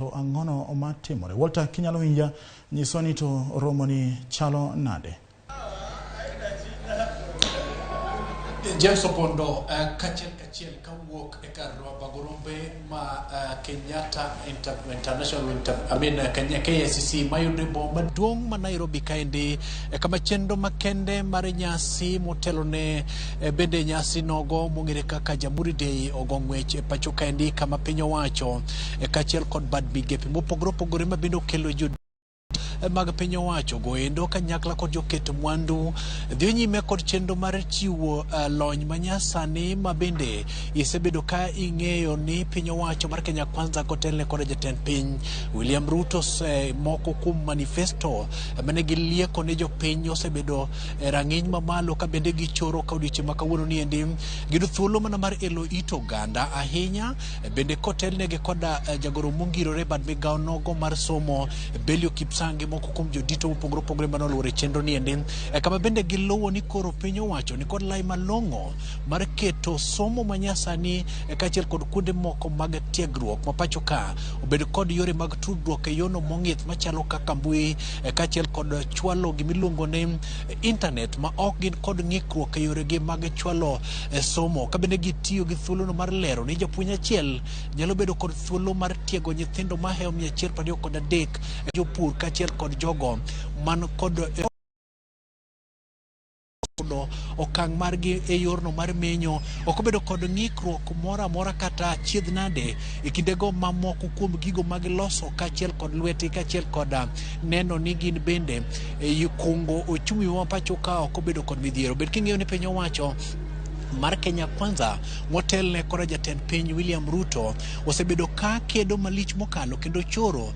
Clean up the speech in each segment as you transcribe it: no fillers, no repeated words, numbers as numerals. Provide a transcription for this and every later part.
To ang'ono matimore? Walter, kinyalo winja, nyiswa ni to romoni chalo nade? James Opondo, kachiel kachiel kawuok e kar bago rombe ma Kenyatta International Inter, I mean, Kenya KICC mayudre e boma maduong' ma Nairobi kaendi, kama chenro makende mar nyasi motelo ne bende nyasi nogo mong'ere kaka Jamhuri Day ogo ng'wech e pacho kaendi, kama piny owacho kaachiel kod bad migepe mopogore opogore ma bende okelo jo mag piny owacho goendo kanyakla kod joket mwandu dhi nyime kod chenro mar chiwo lony manyasani ma bende isebedo ka ing'eyo ni piny owacho mar Kenya Kwanza kotelne kod jatend piny William Ruto moko kuom manifesto mane gilieko ne jopiny osebedo e rang'iny mamalo, ka bende gichoro ka odiochieng' ma kawuono ni endi giyudo thuolo mana mar elo it oganda ahinya, bende kotelnegi koda jagoro mongirore bad migawo nogo mar somo Belio Kipsang gi moko kuom jodito mopogore opogore mane oluoro e chenro ni endi, kama bende giluwo ni koro piny owacho ni kod lai malong'o mar keto somo manyasani, kaachiel kod kuonde moko mag tiegruok ma pacho ka obed kod yore mag tudruok e yono mong'ith machalo kaka mbui, kaachiel kod chwalo gimiluongo ni internet ma ok gin kod ng'ikruok e yoregi mag chwalo somo, ka bende gitiyo gi thuolono mar lero ni japuonj achiel nyalo bedo kod thuolo mar tiego nyithindo mahewo 123, jopur kaachiel kod jogo man kod yudo okang' margi e yorno mar menyo ok obedo kod ng'ikruok moro amora kata achiedh nade e kindego ma moko kuom gigo ma giloso kaachiel kod lweti kaachiel kod neno ni gin bende e kungo ochumi ma pacho ka ok obedo kod midhiero. Bed king'eyo ni piny owacho mar Kenya Kwanza motelne koda jatend piny William Ruto osebedo ka kedo malich mokalo kendo choro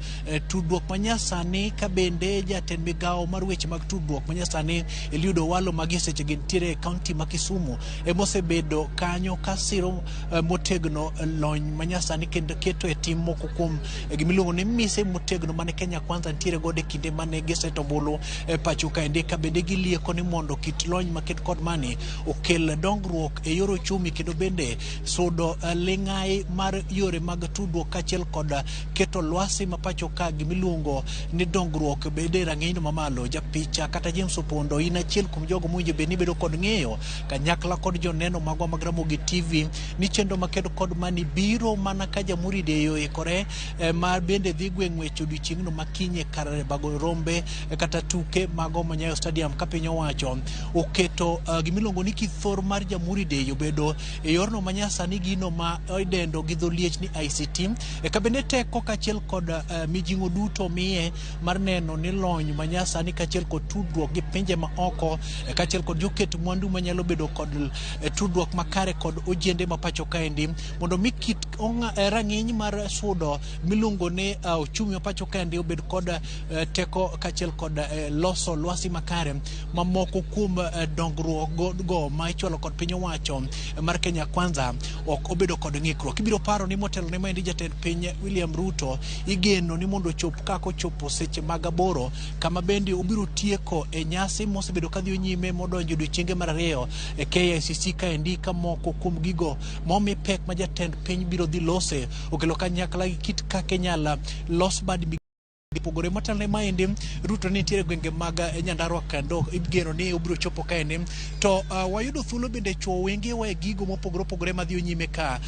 tudruok manyasani, ka bende jatend migawo mar weche mag tudruok manyasani Eliud Owalo magi seche gi nitiere e kaunti ma Kisumu emosebedo kanyo ka siro motegno lony manyasani kendo keto e tim moko kuom gimiluongo ni mise motegno mane Kenya Kwanza nitiere godo e kinde mane giseto ombulu e pacho kaendi, ka bende gilieko ni mondo kit lony maket kod mani okel dongruok e yor ochumi kendo bende sudo ling'ai mar yore mag tudruok kaachiel kod keto lwasi ma pacho ka gimiluongo ni dongruok bede e rang'iny mamalo. Japicha kata James Opondo, in achiel kuom jogo mowinjo bed ni bedo kod ng'eyo kanyakla kod joneno magwa mag Ramogi TV ni chenro makedo kod mani biro mana ka Jamhuri Day oikore, ma bende dhi gwe ng'wech odiochieng'no makinyi e kar bago rombe, kata tuke mago Nyayo Stadium, ka piny owacho oketo gimiluongo ni kithor mar Jamhuri Day obedo e yorno manyasani, gino ma idendo gi dho liech ni ICT, ka bende teko kaachiel kod mijing'o duto miye mar neno ni lony manyasani kaachiel kod tudruok gi pinje ma oko, kaachiel kod joket mwandu manyalo bedo kod tudruok makare kod ojende ma pacho kaendi mondo mi kit rang'iny mar sudo miluongo ni ochumi ma pacho kaendi obed kod teko kaachiel kod loso lwasi makare mamoko kuom dongruok go ma ichwalo kod piny owacho mar Kenya Kwanza ok obedo kod ng'ikruok. Ibiro paro ni motelo ne maendi jatend piny William Ruto igeno ni mondo ochop kaka ochopo seche mag 8, kama bende obiro tieko e nyasi mosebedo kadhi nyime modonjo odiochienge mar ariyo e KICC kaendi, ka moko kuom gigo momi pek ma jatend piny biro dhi lose okelo kanyakla gi kit kaka inyalo los bad opogore. Motelo ne maendi Ruto nitiere gwenge mag Nyandarua kendo igeno ni obiro chopo kaendi to wayudo thuolo bende chuo wengewa e gigo mopogore opogore madhi nyime ka.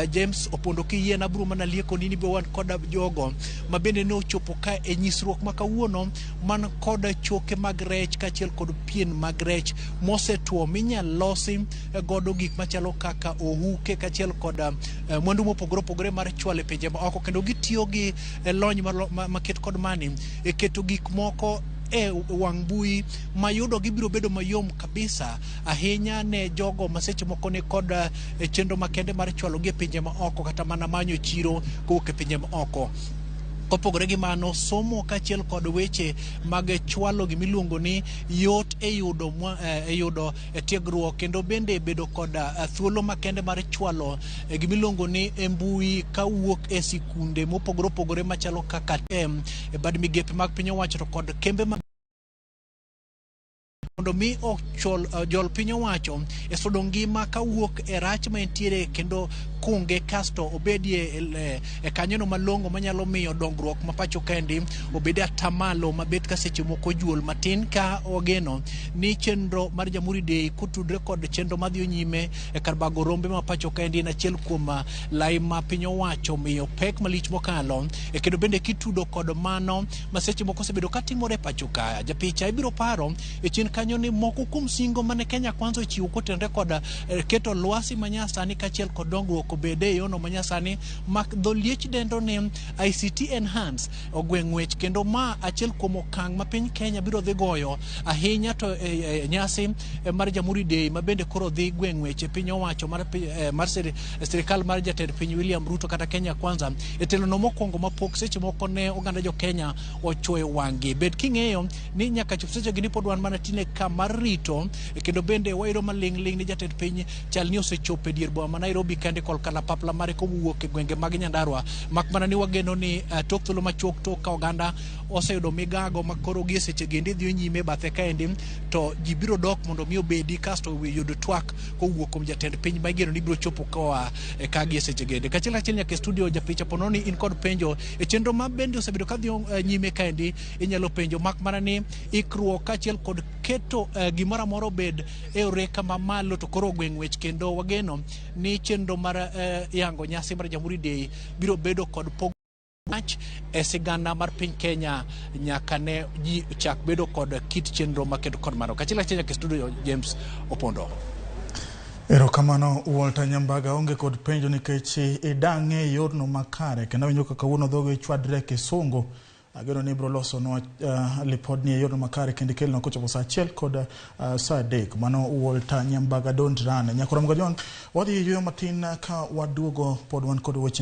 James Opondo, kiyie abiro mana lieko ni nibo wan kod jogo ma bende ne ochopo ka e nyisruok ma kawuono man kod choke mag rech kaachiel kod pien mag rech mosetwo minyal losi godo gik machalo kaka ohuke kaachiel kod mwandu mopogore opogore mar chwalo e pinje maoko, kendo gitiyo gi lony maket kod mani e keto gik moko e wang' mbui ma yudo gibiro bedo mayom kabisa ahinya ne jogo ma seche moko ni kod chenro makende mar chwalo gi e pinje ma oko kata mana manyo chiro kowuok e pinje ma oko. Kopogore gi mano, somo kaachiel kod weche mag chwalo gimiluongo ni yot e yudo e yudo tiegruok kendo bende bedo kod thuolo makende mar chwalo gimiluongo ni mbui kawuok e sikunde mopogore opogore machalo kaka e bad migepe mag piny owacho to kod kembe mag mondo mi ochol jol piny owacho e sudo ngima kawuok e rach ma entiere kendo Gikunge kasto obedie e kanyono malong'o manyalo miyo dongruok ma pacho kaendi obed atamalo mabet ka seche moko juol matin, ka wageno ni chenro mar Jamhuri Day kotudre kod chenro madhi nyime e kar bago rombe ma pacho kaendi en achiel kuom lai ma piny owacho miyo pek malich mokalo e kendo bende kitudo kod mano ma seche moko osebedo katimore e pacho ka. Japicha ibiro paro e chien kanyo ni moko kuom singo mane Kenya Kwanza ochiwo kotenore kod keto lwasi manyasani kaachiel kod dongruok obede e yono manyasani ma dho liech dendo ni ICT enhance ogwe ng'wech, kendo ma achiel kuom okang' ma piny Kenya biro dhi goyo ahinya to e nyasi mar Jamhuri Day ma bende koro dhi gwe ng'wech e piny owacho mar sirikal mar jatend piny William Ruto kata Kenya Kwanza e telono mokwongo mapok seche moko ne oganda jo Kenya ochuoyo wang'gi. Bed king'eyo ni nyaka chop sechegi ni pod wan mana tine ka mar rito, kendo bende wayudo maling' ling' ni jatend piny chal ni osechopo e dier boma ma Nairobi kende kod kalapapla mare kowuok e gwenge mag Nyandarua, mak mana ni wageno ni tok thuolo machuok tok ka oganda oseyudo migago ma koro gi e seche gendi dhi nyime bathe kaendi to ji biro dok mondo mi obedi kasto yud twak kowuok kuom jatend piny ma igeno ni biro chopo koa ka gi e seche gende. Kachiel kachiel nyaka e studio japicha pono ni in kod penjo e chenro ma bende osebedo ka dhi nyime kaendi, inyalo penjo, mak mana ni ikruok kaachiel kod keto gimoro amora obed e oreka mamalo to koro ogwe ng'wech, kendo wageno ni chenro mar yango nyasi mar Jamhuri Day biro bedo kod pog mach e sigana mar piny Kenya nyaka ne ji chak bedo kod kit chenro maketo kod mano. Kachiel kachiel nyaka e studio James Opondo. Erokamano Walter Nyambaga, onge kod penjo nikech idang'e e yorno makare kendo awinjo ka kawuono dhoge chwadre kisungu. Ageno ni ibiro losonwa lipodni e yorno makare kendo ikelnwa kochopo saa 1 kod saa 3. Mano Walter Nyambaga, don't run. Nyakoro Mgajwang', wadhi yueyo matin ka waduogo pod wan kod weche.